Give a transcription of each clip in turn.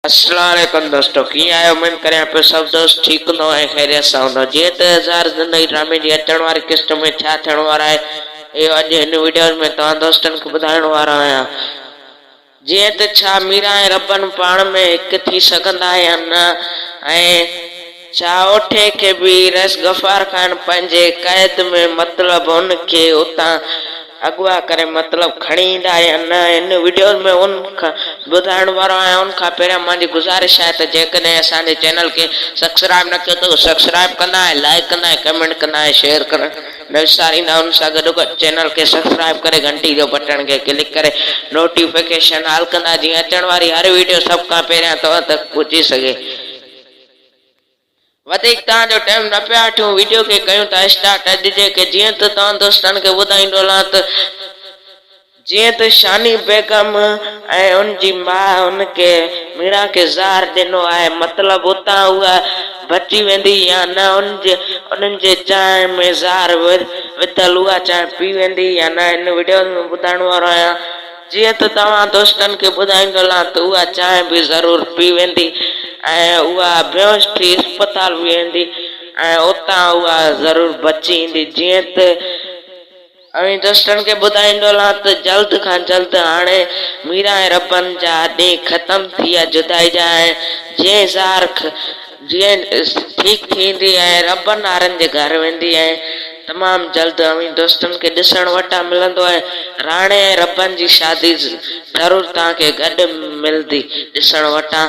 اسلام عليڪم دوستو ڪيئن آهيو اميد ڪريان پيو سڀ دوست ٺيڪ هوندو ۽ خيريت سان هوندو جيئن ته هزار زندگي ڊرامي جي اچڻ واري قسط ۾ ڇا ٿيڻ وارو آهي اهو اڄ هن وڊيو ۾ توهان دوستن کي ٻڌائڻ وارو آهيان جيئن ته ڇا ميرا ۽ ربن پاڻ ۾ هڪ ٿي سگهندا يا نه ۽ ڇا اوٺي کي به رئيس غفار خان پنهنجي قيد ۾ مطلب ان کي اتان اغوا ڪري مطلب کڻي ايندا يا نه هن وڊيو ۾ ان کان ٻڌائڻ وارو آهيان ان کان پهريان منهنجي گذارش آهي ته جيڪڏهن اسان جي چينل کي سبسڪرائب نه ڪيو اٿو سبسڪرائب ڪندا ۽ لائڪ ڪندا ۽ ڪمينٽ ڪندا ۽ شيئر ڪرڻ نه وساريندا ان سان گڏو گڏ چينل کي سبسڪرائب ڪري گهنٽي جو بٽڻ کي ڪلڪ ڪري نوٽيفڪيشن آل ڪندا جيئن اچڻ واري هر وڊيو سڀ کان پهريان توهان تڪ پهچي سگهي. وڌيڪ توهان جو ٽائيم نه پيا وٺون ويڊيو کي ڪيون ٿا اسٽارٽ اڄ جي کي جيئن ته توهان دوستن کي ٻڌائيندو هلان ته جيئن ته شاني بيگم ۽ ان جي ماء ان کي ميران کي زهر ڏنو آهي مطلب اتان اها بچي ويندي يا نه ان جي انهن جي چانهه ۾ زهر وڌل اها چانهه پي ويندي يا نه هن ويڊيو ۾ ٻڌائڻ وارو آهيان جيئن ته توهان دوستن کي ٻڌائيندو هلان ته اها چانهه به ضرور پي ويندي ۽ اها بيهوش ٿي اسپتال به ويندي ۽ اتان اها ضرور بچي ايندي جيئن ته اوهين دوستن کي ٻڌائيندو هلان ته جلد کان جلد هاڻي ميران ۽ ربن جا ڏينهن ختم ٿي ويا جدائي جا ۽ جيئن زار جيئن ٺيڪ ٿيندي ۽ ربن وارن جي گهر ويندي ۽ تمام جلد اوهين دوستن کي ڏسڻ وٽان ملندو ۽ راڻي ۽ ربن جي شادي ضرور توهان کي گڏ ملندي ڏسڻ وٽان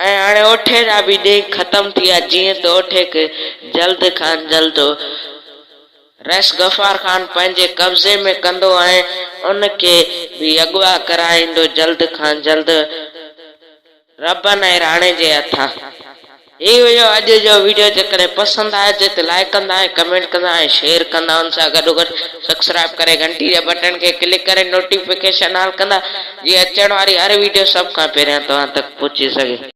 ۽ هاڻي اوٺي جا به ڏينهن ختم ٿي ويا جيئن ته اوٺي کي جلد کان جلد رئيس غفار خان پنهنجي قبضي ۾ ڪندو ۽ ان کي به اغوا ڪرائيندو جلد کان جلد. ربن ۽ راڻي جي هٿان. هي هيو اڄ جو ويڊيو جيڪڏهن پسند آيو هجي ته لائيڪ ڪندا ۽ ڪمينٽ ڪندا ۽ شيئر ڪندا ان سان گڏو گڏ سبسڪرائب ڪري گهنٽي جي بٽڻ کي ڪلڪ ڪري نوٽيفڪيشن آل ڪندا جيئن اچڻ واري هر ويڊيو سڀ کان پهريان توهان تڪ پهچي سگهي.